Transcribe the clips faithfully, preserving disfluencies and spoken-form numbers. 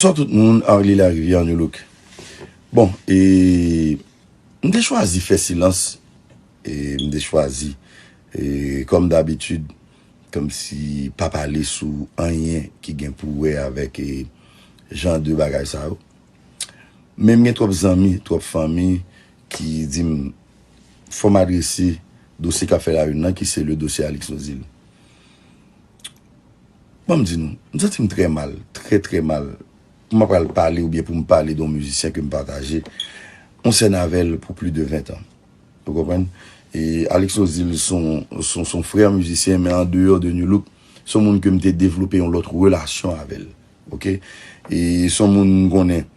Bonswa tout moun, Arly Larivière, New Look. Bon, e m te chwazi fè silans, e m te chwazi, e kòm dabitid, kòmsi pa pale sou anyen ki gen pou wè avèk, e, jan de bagay sa yo. Men m gen twòp zanmi, twòp fanmi ki di m fò m adrese dosye k ap fè la une nan, ki se le dosye Alix Nozil. Ban m di nou, m santi m trè mal, trè, trè mal. Pou m pral pale oubyen pou m pale de yon mizisyen ke m pataje yon sèn avè l pou plis de ven tan. Ou konprann? E Alix Nozil se yon, se yon, se yon frè mizisyen, men andeyò de New Look, se yon moun ke m te devlope yon lòt relasyon avè l. Oke? E se yon moun m konnen,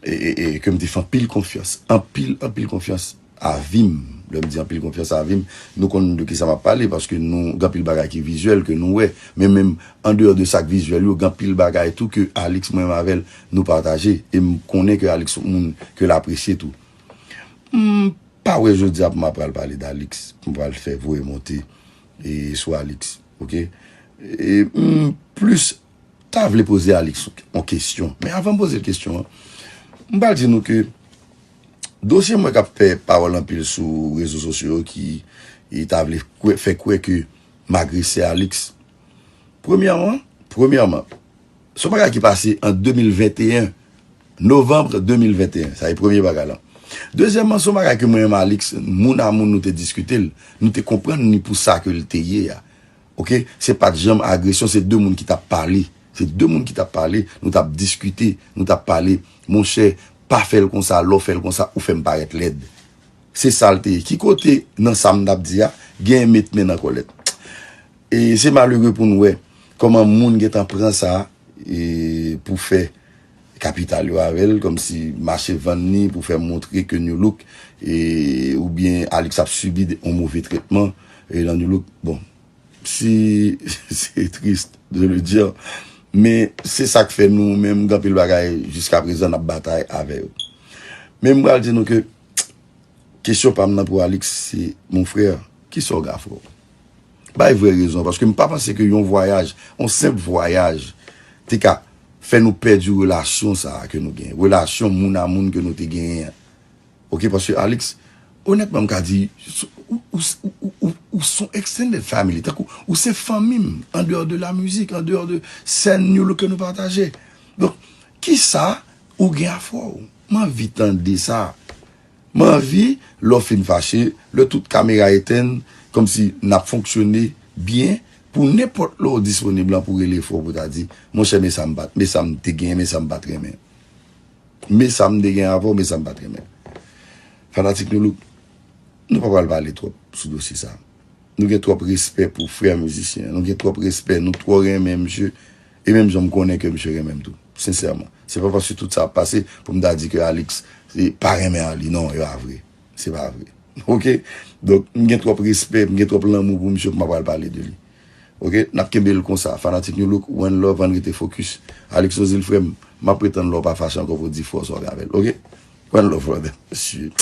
e, e, e ke m te fè anpil konfyans, anpil, anpil konfyans a vi m. Lè m di anpil konfyans a vi m, nou konn de kisa m ap pale, paske nou gen anpil bagay ki vizyèl ke nou wè. Men menm andeyò de sa k vizyèl yo, gen anpil bagay tou ke Alix, mwen menm avè l, nou pataje. E m konnen ke Alix se yon moun ke l apresye tou. M pa wè jodi a pou m ap pral pale d Alix, pou m pral fè voye monte, e, sou Alix, oke? E m plis ta vle poze Alix yon kesyon. Men avan m poze l kesyon an, m pral di nou ke dosye mwen k ap fè pawòl anpil sou rezo sosyo yo ki, e, ta vle kwè, fè kwè ke m agrese Alix. Premyèman, premyèman, se yon bagay ki pase an de mil venteyen, novanm de mil venteyen. Sa se premye bagay la. Dezyèmman, se yon bagay ke mwen menm Alix, moun a moun nou te diskite l, nou te konprann ni pou sa ke l te ye a. Oke? Se pa t janm agresyon, se de moun ki t ap pale. Se de moun ki t ap pale, nou t ap diskite, nou t ap pale. Monchè, pa fè l konsa, lè w fè l konsa, ou fè m parèt lèd. Se sa l te ye. Ki kote nan sa m t ap di a, gen met men nan kòlèt? E se malere pou n wè kòman moun gentan pran sa, e, pou fè kapital yo avè l, kòmsi mache vann li pou fè montre ke New Look, e, oubyen Alix ap sibi de, yon move tretman, e, nan New Look. Bon, si c'est triste de le dire, men se sa k fè nou menm gen anpil bagay jiska prezan n ap batay avè yo. Men m pral di nou ke kesyon pa m nan pou Alix se, mon frè, kisa w gen a frè w? Bay vrè rezon, paske m pa panse ke yon vwayaj, yon senp vwayaj, te ka fè nou pèdi relasyon sa a ke nou genyen. Relasyon moun a moun ke nou te genyen an. Oke, paske Alix, onètman, m ka di, ou, ou, ou, ou, ou se yon extended family, tankou, ou se fanmi m, andeyò de la mizik, andeyò de sèn New Look ke nou pataje. Donk, kisa ou gen a frè w? M anvi tande sa. M anvi, lè w fin fache, lè tout kamera etenn, kòmsi n ap fonksyone byen, pou nenpòt lè w disponib lan pou rele frè w pou ta di, monchè, men sa m pa t, men sa m te genyen, men sa m pa t renmen. Men sa m te gen avè w, men sa m pa t renmen. Fanatik New Look, nou pa pral pale twòp sou dosye sa. Nou gen twòp respè pou frè mizisyen an. Nou gen twòp respè. Nou twò renmen misye. E menm jan m konnen ke misye renmen m tou. Sensèman. Se pa paske tout sa ap pase pou m ta di ke Alix, e, pa renmen Arly. Non, e pa vre. Se pa vre. Oke? Donk, m gen twòp respè, m gen twòp lanmou pou misye pou m pa pral pale de li. Oke? N ap kenbe l konsa. Fanatik New Look, one love, ann rete fokis. Alix Nozil, frè m, m ap pretann lè w pa fache ankò pou w di frè w sa w gen avè l. Oke? One love, brother. Mesye.